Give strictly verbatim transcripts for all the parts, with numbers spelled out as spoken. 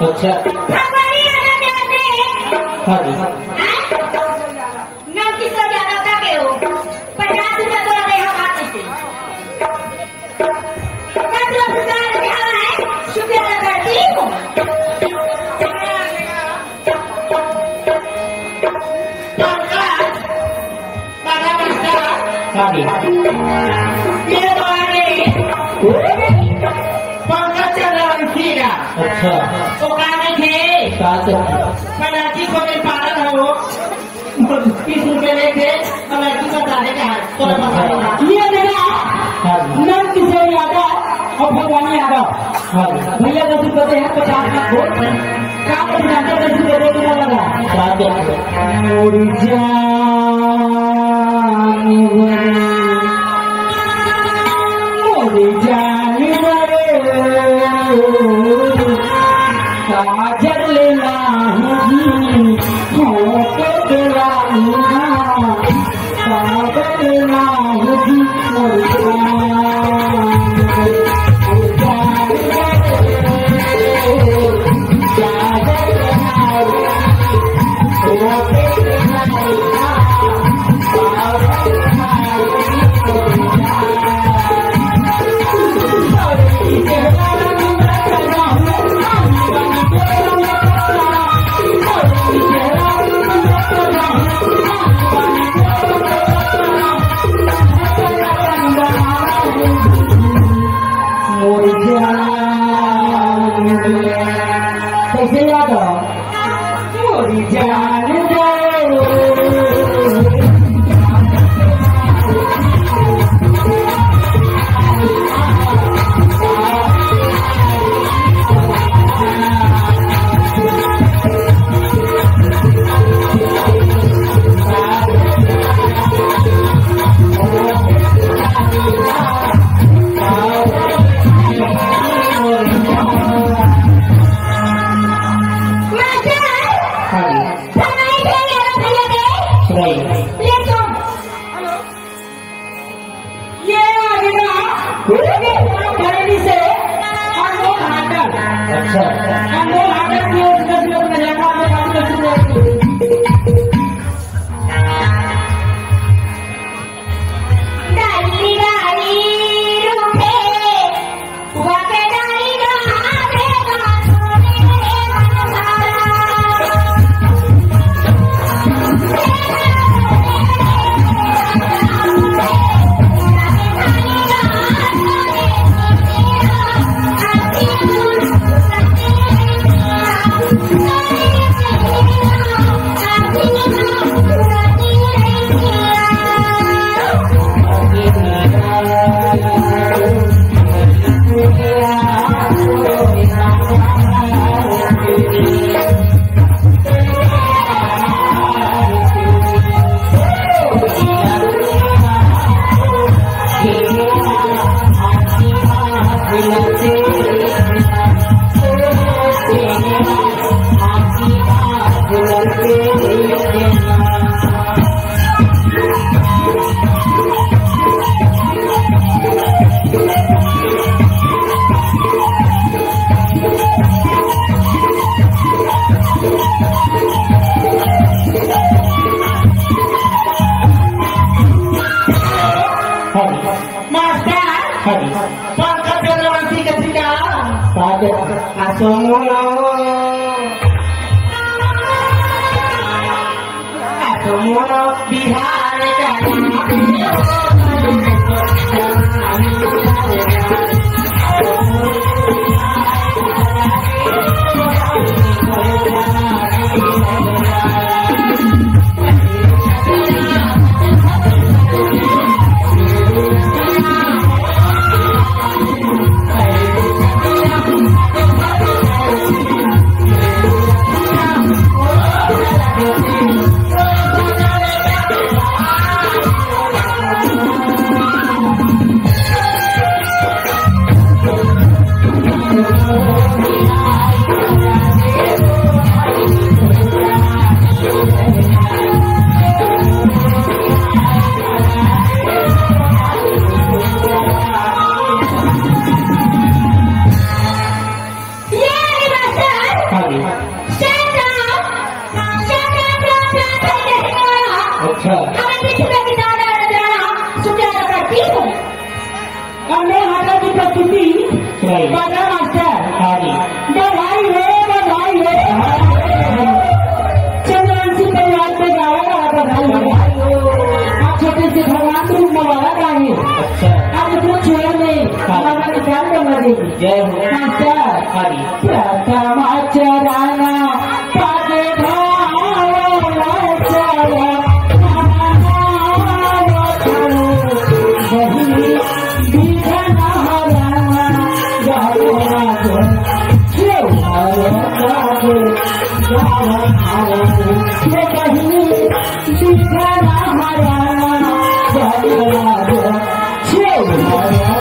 अच्छा। हाँ जी। नंदकिशोर यादव का के हो, पचास रुपया तोला दे हम हाथ से। पचास रुपया तोला दे हम है, शुक्रिया अदा करती हूँ। पंकज, दादा मास्टर। हाँ जी। ये बारे पंकज चंद्रवंशी का। अच्छा। वो कहाँ में थे? कहाँ से? मैं लड़की को नहीं पालन है वो। तीस रुपए लेके और लड़की का दाने का हाथ, तोला पता नहीं। ये मेरा हाँ जी। नंदकिशोर यादव और भगवानी यादव। हाँ जी। भैया दस रुपए दे हैं, पचास का वोट। क्या पता दस रुपए दे, कितना लगा? सात रुपए। मोरी जान रे, मोरी जान रे। काजल नाही जी, होठ के लालिया, काजल नाही जी, मोर जान। आसो मोरो, आसो मोरो बिहार का। ये नहीं मास्टर। हाँ जी। शैतान, शैतान, शैतान, शैतान, शैतान। अच्छा। हमें पीछे में किताब है, जरा सुन के करती हूँ। और मैं हाथा की प्रस्तुति सुनाइए। बजा मास्टर। हाँ जी। बधाई हो, बधाई हो। चंद्रवंशी परिवार पे गावा रहा बधाई हो। आप छोटे से भगवान के रूप में वाला गाइए। अच्छा। आप इतना छोड़ा नहीं, हाँ। हमारा विचार करना देंगे। जय हो। मास्टर। हाँ जी। प्रथम चरण पद भाव चरण बहिनी विघ्न हरण गणराज शिव हरण बहिनी विघ्न हरण गणराज शिव हरण।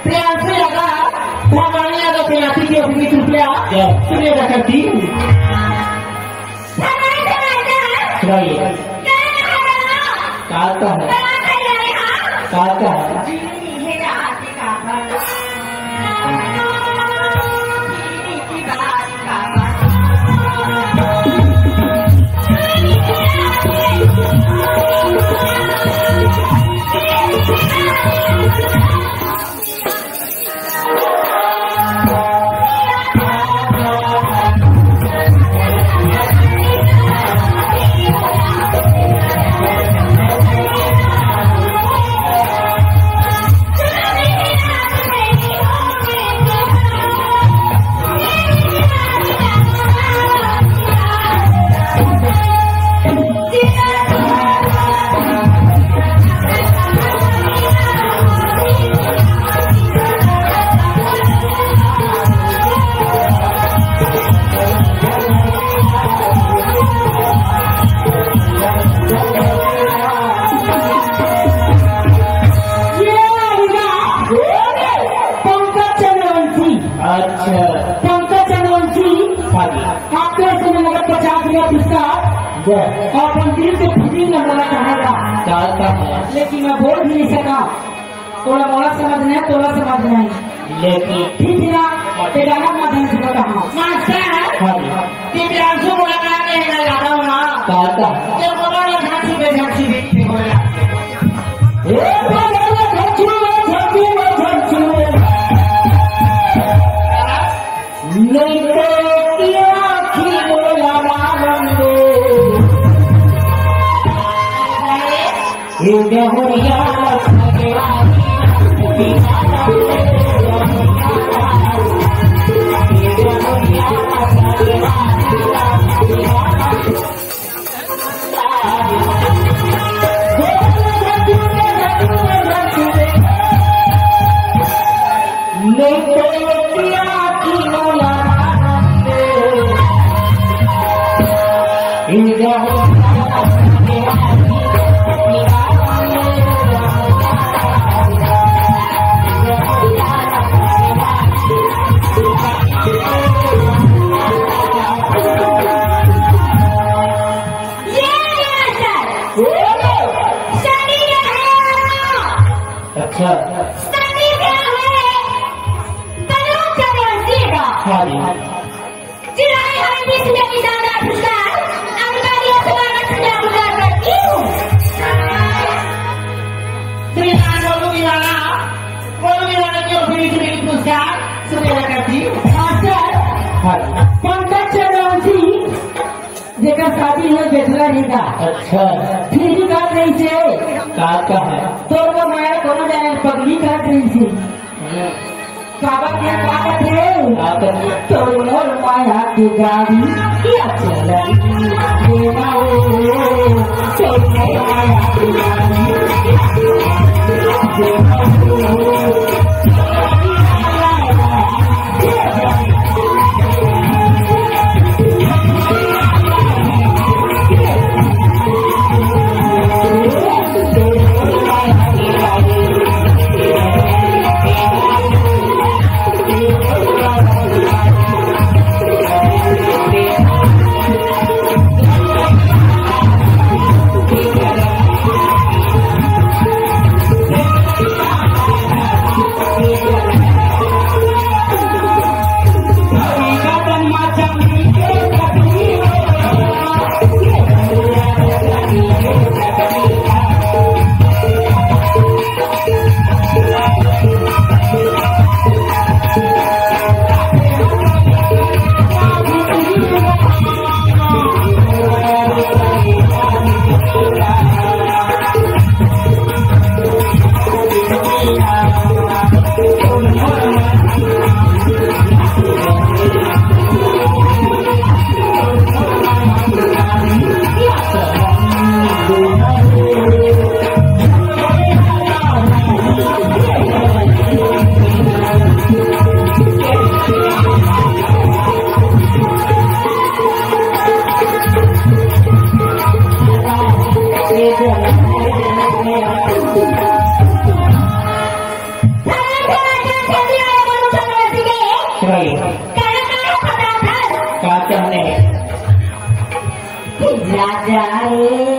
प्रियांशु यादव, भवानी यादव, प्रियांशु की अभिनीत रुपया, जय। सुनेगा करती। सुनाइए। का का है? का का है? पंकज चंद्रवंशी। अच्छा। पंकज चंद्रवंशी। हाँ जी। आपके से में नगद पचास हजार पुरस्कार। जय। और अपन दिल के खुशी में बोला चाहेगा। चाहता है। लेकिन मैं बोल भी नहीं सका। तोला मोला समझना है, तोला समझना है। लेकिन ठीक है ना? ते गाना माध्यम से बताऊँ। मास्टर। हाँ जी। दिव्यांशु बोला ना कि मैं ज्यादा हूँ ना। चाहता है। तेरे को बोला झांसी पे झांसी भी बोला। ए, बोला, बोला, झांसी में, झांसी में, झांसी में। नहीं तो क्या थी बोला मानंदो। ये बहुरिया शनि ग्रह है। अच्छा। शनि ग्रह है। बलराम चंद्रवंशी का। हाँ जी। चिराई हमें बीस रुपया की शानदार पुरस्कार, अमिताभ बच्चन का पुरस्कार करती हूँ। श्रीमान बोलू निवाला, बोलू निवाला की ओर से बीस रुपया की पुरस्कार, सुबेरा करती हूँ। मास्टर, हाँ। पंकज चंद्रवंशी, जेकर शादी है बेचलर ही का। अच्छा। फिर भी का कही से? का कहा? तोर को माया कोनो जाने पगली का कही से। हम्म। काबर के का कथे? का कथे? तोर मोर माया के गाड़ी या चलाई। देवा हो, तोर मोर माया के गाड़ी या चलाई। देवा हो। का चाहने? राजा रे।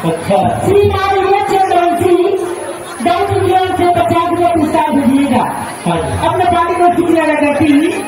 अच्छा। श्रीमान विवेक चंद्र वंशी, दस रुपये से पचास रुपये पुरस्कार दीजिएगा। हाँ जी। अपने पार्टी को खुश रखना करती।